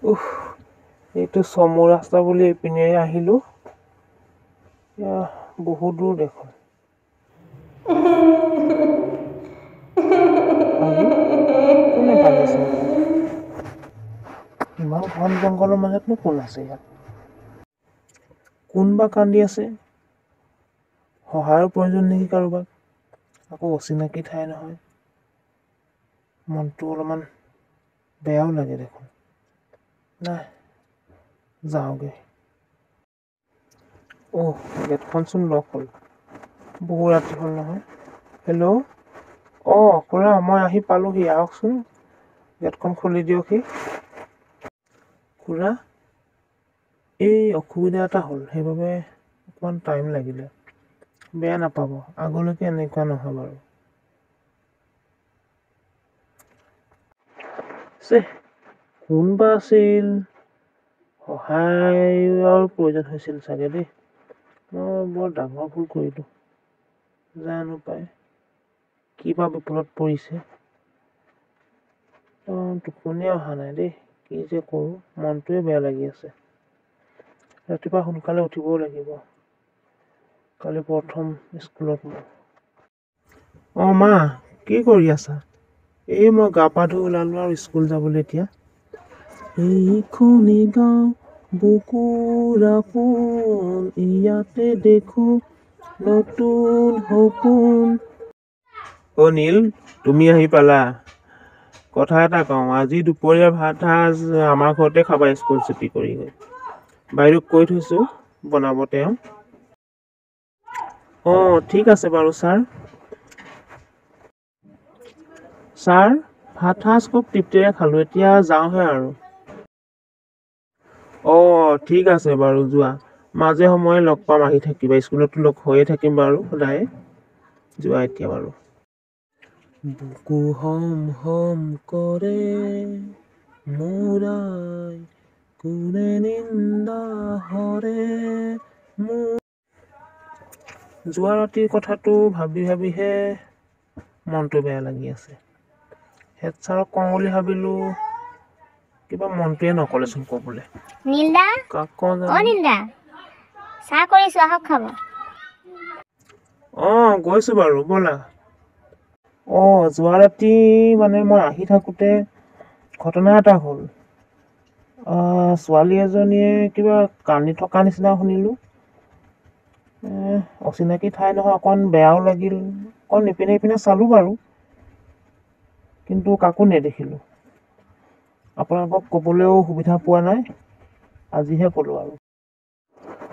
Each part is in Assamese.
উফ, এইটো চমু ৰাস্তা বুলি এইপিনেৰে আহিলোঁ, এতিয়া বহু দূৰ দেখোন। আৰে, কোনে কান্দিছে? ইমান ঘন জংঘলৰ মাজতনো কোন আছে ইয়াত? কোন বা কান্দি আছে? সহায়ৰ প্ৰয়োজন নেকি কাৰোবাক? আকৌ অচিনাকি ঠাই নহয়, মনটো অলপমান বেয়াও লাগে দেখোন। নাই, যাওঁগৈ। অহ, গেটখনচোন লক হ'ল, বহু ৰাতি হ'ল নহয়। হেল্ল', অঁ খুৰা, মই আহি পালোহি, আহকচোন, গেটখন খুলি দিয়কহি। খুৰা, এই অসুবিধা এটা হ'ল, সেইবাবে অকণমান টাইম লাগিলে, বেয়া নাপাব, আগলৈকে এনেকুৱা নহয় বাৰু। চেহ, কোন বা আছিল? সহায়ৰ প্ৰয়োজন হৈছিল চাগে দেই। মই বৰ ডাঙৰ ভুল কৰিলোঁ, জানো পাই কিবা বিপদত পৰিছে। টোপনিয়ে অহা নাই দেই, কি যে কৰোঁ, মনটোৱে বেয়া লাগি আছে। ৰাতিপুৱা সোনকালে উঠিবও লাগিব, কালি প্ৰথম স্কুলত মোৰ। অঁ মা, কি কৰি আছা? এই মই গা পা ধুই ওলালোঁ আৰু স্কুল যাবলৈ এতিয়া। এইখনি গাঁও বুকুৰ আপোন, ইয়াতে দেখোঁ নতুন সপোন। অ' নীল, তুমি আহি পালা। কথা এটা কওঁ, আজি দুপৰীয়া ভাত সাজ আমাৰ ঘৰতে খাবা স্কুল ছুটি কৰি গৈ। বাইদেউক কৈ থৈছোঁ, বনাব তেওঁ। অঁ ঠিক আছে বাৰু ছাৰ। ছাৰ, ভাত সাজ খুব তৃপ্তিৰে খালোঁ, এতিয়া যাওঁহে আৰু। অঁ ঠিক আছে বাৰু, যোৱা। মাজে সময়ে লগ পাম, আহি থাকিবা, স্কুলতো লগ হৈয়ে থাকিম বাৰু সদায়। যোৱা এতিয়া বাৰু। বুকু হম হম কৰে মোৰাই, কোনে নিন্দা হৰে মোৰ। যোৱা ৰাতিৰ কথাটো ভাবি ভাবিহে মনটো বেয়া লাগি আছে। হেড ছাৰক কওঁ বুলি ভাবিলোঁ, কিবা মনটোৱে নক'লেচোন ক'বলৈ। নীলদা, কাক কওঁ অ জানো? নীলদা, চাহ কৰিছোঁ, আহক খাব। অঁ গৈছোঁ বাৰু, ব'লা। অঁ যোৱা ৰাতি মানে মই আহি থাকোঁতে ঘটনা এটা হ'ল। ছোৱালী এজনীয়ে কিবা কান্দি থকা নিচিনা শুনিলোঁ। অচিনাকি ঠাই নহয়, অকণ বেয়াও লাগিল, অকণ ইপিনে ইপিনে চালোঁ বাৰু, কিন্তু কাকো নেদেখিলোঁ। আপোনালোকক ক'বলৈও সুবিধা পোৱা নাই, আজিহে ক'লোঁ আৰু।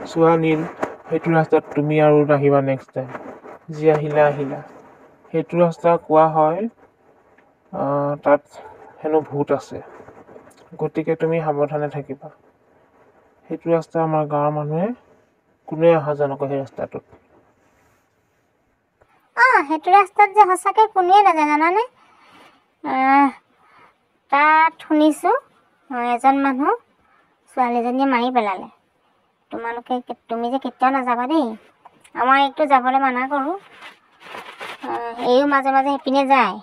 চোৱা নীল, সেইটো ৰাস্তাত তুমি আৰু নাহিবা নেক্সট টাইম। যি আহিলা আহিলা। সেইটো ৰাস্তা কোৱা হয় তাত হেনো ভূত আছে, গতিকে তুমি সাৱধানে থাকিবা। সেইটো ৰাস্তা আমাৰ গাঁৱৰ মানুহে কোনোৱে অহা যোৱা নকৰে সেই ৰাস্তাটোত। অঁ সেইটো ৰাস্তাত যে সঁচাকৈ কোনোৱে নাযায় জানানে? তাত শুনিছোঁ এজন মানুহ ছোৱালীজনীয়ে মাৰি পেলালে। তোমালোকে তুমি যে কেতিয়াও নাযাবা দেই। আমাৰ এইকতো যাবলৈ মানা কৰোঁ, এইও মাজে মাজে সেইপিনে যায়।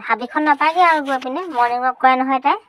হাবিখন নাপায়গৈ আৰু গৈ পিনে মৰ্ণিং ৱাক কৰে নহয় তাই।